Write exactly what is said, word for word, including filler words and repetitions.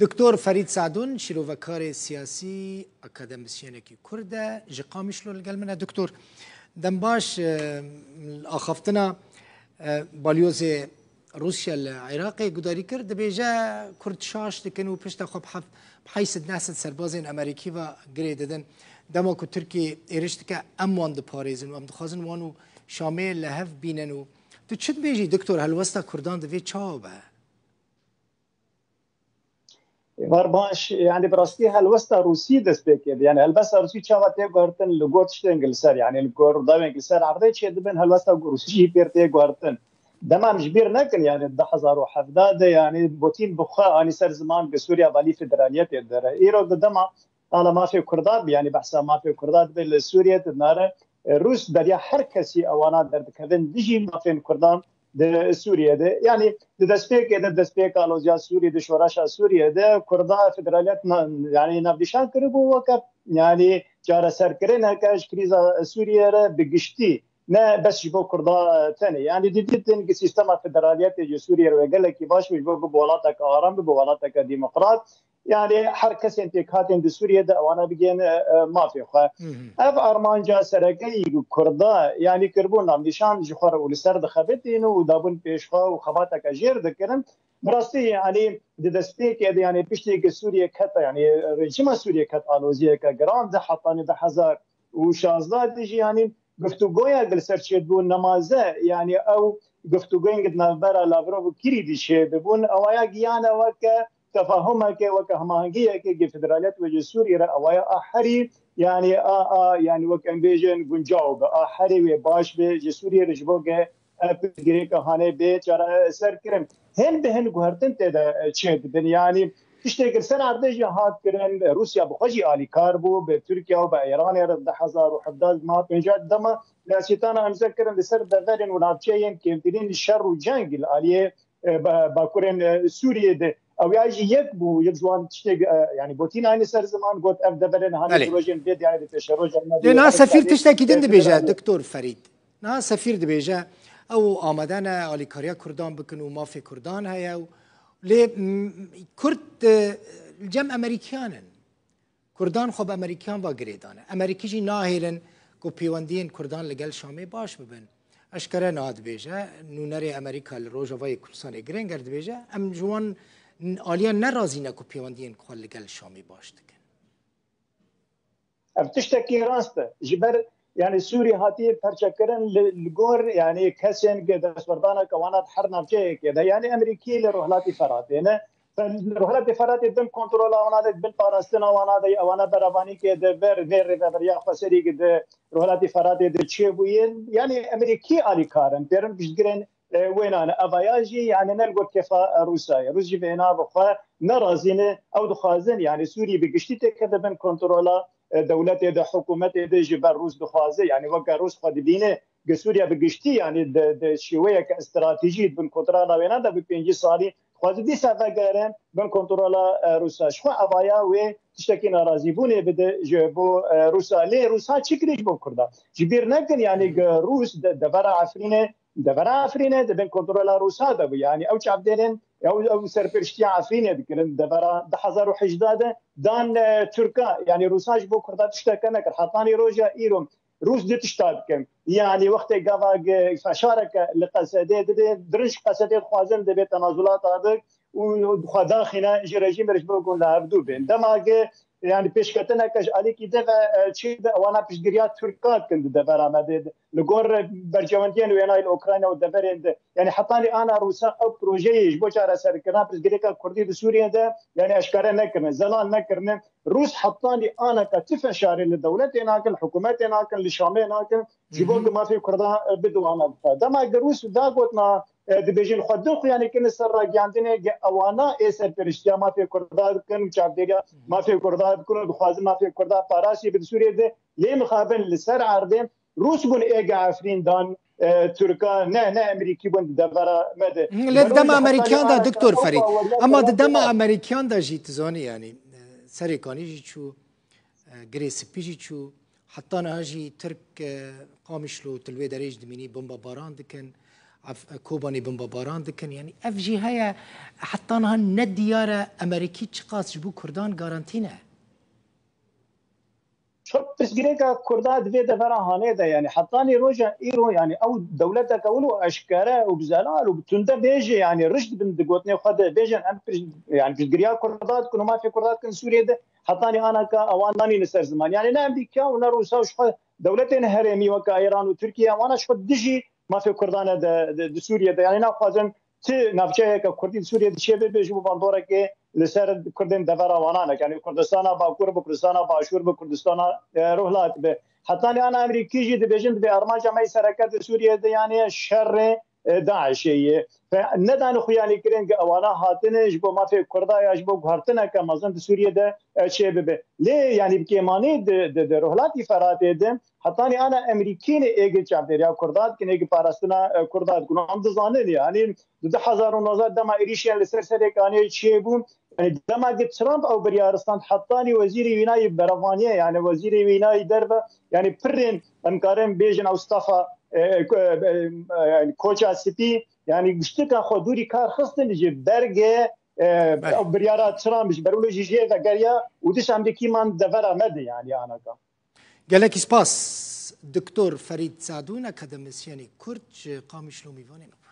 Doktor Ferîd Sadûn, şîrovekarê siyasî, akademisyenekî Kurd e, ji Qamişlo li gel min e. Doktor, dem baş, e, axaftina, e, balyozê Rûsya li Iraqê gudarî kir, dibêje Kurd şaş dikin û pişta xwe bi hef-, bi heyt sed neh sed serbazên Amerîkî ve girê didin. Dema ku Tirkiyê êriş dike, em wan diparêzin û em dixwazin wan û Şamê li hev bînin û tu çi dibêjî, Doktor, helwesta Kurdan divê çawa be? Êvar baş, yani bi rastî helwesta Rûsî dest pê kir. Yani helwesta Rûsî çawa tê guhertin li gor tiştên li ser, yani li gor dawên li ser erdê çê dibin, helwesta Rûsî jî pêr tê guhertin. Dema em ji bîr nekin, yani du hezar û hevdeh de, yani Putin bi xwe anî ser ziman bi Sûriya valî federaliyetê dere. Îro di dema ala mafê Kurda bi, yani behsa mafê Kurda dibe li Sûriye dinare. E, Rûs beriya her kesî ewana derdikevin dijî mafên Kurdan di Sûriye de. Yani di destpêkê de, destpêka aloziya Sûriyê de, şoreşa Sûriyê de Kurda federaliyet na-, yani navnîşan kiribû weke yani çareserkirineke ji krîza Sûriyê re bi giştî. Ne bes ji bo Kurda tenê. Yani didîtin ki sîstema federaliyetê ji Sûriyê re gelekî baş bû ji bo bibe welateke aram, bibe welateke demokrat. Yani her kesên pêkhatên di Sûriyê de ewana bigihên, e, e, mafê xwe. Hı hı. Ev armanca sereke yî ku Kurda, yani kiribûn navnîşan ji xwe re û li ser dixebitîn û dabûn pêş xwe û xebateke jêr dikirin. Bi rastî, yani di destpêkê de, yani piştî ku Sûriye ket, yani rejîma Sûriye ket aloziyeke giran de, hetanî du hezar û şazdeh de jî, yani guftûgoya li ser çêdibû nemaze, yani ew guftûgoyên di navbera Lavrov û Kirî de çêdibûn, ewaya giyane weke tefahumeke, weke hemahengiyeke gi federaliyet ve ji Sûriyê re ewaya a herî, yani a, a, yani wek em bêjin guncaw be, a herî wê baş be ji Sûriyê re ji bo ge ev pirsgirêka hanê bê çareser kirin. Hin bi hin guhertin tê de, e, çê dibin. Yani tiştê li ser erdê jî hat kirin, Rûsya bi xwe jî alîkar bû, bi Tirkiye û bi Îranê re di hezar û hevdeh ma pêncî dema siyaseta navnîşan kirin li ser deverên û navçeyên kêmtirîn şer û ceng li aliyê e, ba-, bakurên, e, Sûriyê de. Ew ya jî yek bû, yek ji wan tiştê, e, yani Putin aynî ser ziman got, ev deverên hanê Belê. Di rojên vê diyarê de pêşerojên me Lê de niha sefîr tiştekî din dibêje, Doktor Ferîd. Niha sefîr dibêje, ew amade ne alîkariya Kurdan bikin û mafê Kurdan heye û lê, m, Kurd, e, li cem Amerîkiyan in. Kurdan xwe bi Amerîkiyan ve girê dane. Amerîkî jî nahêlin ku pêwendiyên Kurdan li gel Şamê baş bibin. Eşkere niha dibêje, nûnerê Amerîka li Rojavayê Kurdistanê Grênger dibêje, em ji wan aliyan nerazî ne ku pêwendiyên xwe li gel Şamê baş dikin. Ev tiştekî rast e. Ji ber, yani Sûrî hatiye perçekirin li, li gor, yani kesên destwerdaneke wana di her navçeyekê de. Yani Amerîkî li Rojhilatî Feratê ne. Rojhilatê Feratê bin kontrola wana de, bin parastina wana de, ewana berevanîkê de ber vê rêveberiya xweserî ki di Rojhilatê Feratê de çêbûye. Yani Amerîkî alîkar in, pêrin piştgirên, e, wênan. Evaya jî yani ne li got kefa, e, Rûsa ye. Rûs jî vêna bi xwe nerazî ne. Ew dixwazin yani Sûrî bi giştî têkeve bin kontrola, e, dewletê de, hikûmetê de ji ber Rûs dixwaze. Yani weke Rûs xwe dibîne, Sûriye bi giştî, yani di, di şêweyeke stratejî bin kontrola wêna de bi pêncî salî dixwaze dîsa vegerin bin kontrola, e, Rûsa. Ji xwe evaya wê tiştekî narazîbûnê bide ji bo, e, Rûsa. Lê Rûsa çi kirî ji bo Kurda? Ji bîr nekin, yani Rûs de, devera Efrînê, devera Efrînê di bin kontrola Rûsa de bû. Yani ew çavdêrên, ew, ew serpirştiya Efrînê dikirin. Devera du hezar û hejdeh de dan, e, Tirka, yani Rûsa ji bo Kurda tişteke nekir. Hetanî roja îro Rûs du tişta dikin. Yanî wextê gava ge-, feşareke li Qesedê dide, dirij Qesedê dixwazin divê tenazulata dik û xwe daxîne ji rejîmê re ji bo ku li hevdû bên. Dema ge, yanî pêşketineke ji alîkî de ve, e, çê de ewana piştgiriya Tirka dikin di devera me de. Li gor berjewendiyên wênayê li Ukrayna û deverên de. Yanî hetanî ana Rûsa ew projeyê ji bo çareserkirina piştgirêka Kurdî di Sûriyê de, yanî eşkere nekirine, zelal nekirine. Rûs hetanî aneka ti feşarê li dewletê nakin, hikûmetê nakin, li Şamê nakin, ji bo ku mafê Kurda, e, bidiwana bixwe. Dema ku Rûs da gotina, e, dibêjin xwe din xuyanî kirine ser ragihandinê, ge ewana ê serperiştiya mafê Kurda dikin û çavdêriya mafê Kurda dikin û dixwazin mafê Kurda parasî bi Sûriyê de, lê mixabin li ser erdê Rûs bûn êga Efrîn dan, e, Tirka, ne, ne Amerîkî bûn di devera me de. Lê di dema Amerîkiyan de, Doktor Ferîd. Ama di dema Amerîkiyan de jî tu zanî, yanî, e, Serê Kanî jî çû, e, Girê Spî jî çû. Heta niha jî Tirk, e, Qamişlo û tu li wê derê jî dimînî bomba baran dikin. Kobanê bimbabaran dikin. Yanî ev jî heye, heta niha ne diyar e Amerîkî çiqas ji bo Kurdan garantî ne. Çok pirsgirêka Kurda di vê devera hanê de, yanî hetanî roja îro, yanî ew dewleteke wilo eşkere û bi zelal û bi tunde bêjê, yanî riş dibin di gotinê xwe de bêjin, em pir-, yanî piştgiriya Kurda dikin û mafê Kurda dikin Sûriyê de, hetanî anaka ewan nanîne ser ziman. Yanî ne Amerîka û ne Rûsa û ji xwe dewletên herêmî weke Îran û Tirkiye, wana ji xwe dijî mafê Kurdan e de, de, di Sûriyê de. Yanî naxwazin ti navçeyeke Kurdî di Sûriyê de çê bibe ji bo bandoreke li ser Kurdên devera wanan e. Yanî Kurdistana Bakur bi, Kurdistana Başûr bi, Kurdistana, e, Ruhlat bi. Hetanî ana Amerîkî jî dibêjin, dibê armanca me yî sereke di Sûriyê de, yanî şerê, e, DAIŞê ye. Fe-, nedanî xuyanî kirin ki ewana hatine ji bo mafê Kurda ya ji bo guhertineke mezin di Sûriyê de, e, çê bibe. Lê yanî bi kêmanî di, di, di Ruhlatî Feratê de hetanî ana Amerîkî ne êgil çavdêriya Kurda dikin, êgil parastina, e, Kurda dikin. Em dizanin, yanî di du hezar û nozdeh dema êrîşên li ser Serê Kanê çêbû, yanî dema ki Trump ew biryar stand, hetanî wezîrê wînayî berevaniye, yanî wezîrê wînayî derve, yanî pirên em karin bêjin ew stafa, e, e, e, e, yanî koça spî, yanî giştika xwe dûrî kar xistin ji berge, e, ew biryara Trump ji ber wilo jî jê vegeriya û dîsa em dikî man devera me de, yanî anaka. Gelekî spas Doktor Ferîd Sadûn, akademisyenê Kurd ji Qamişlo mîvanê me.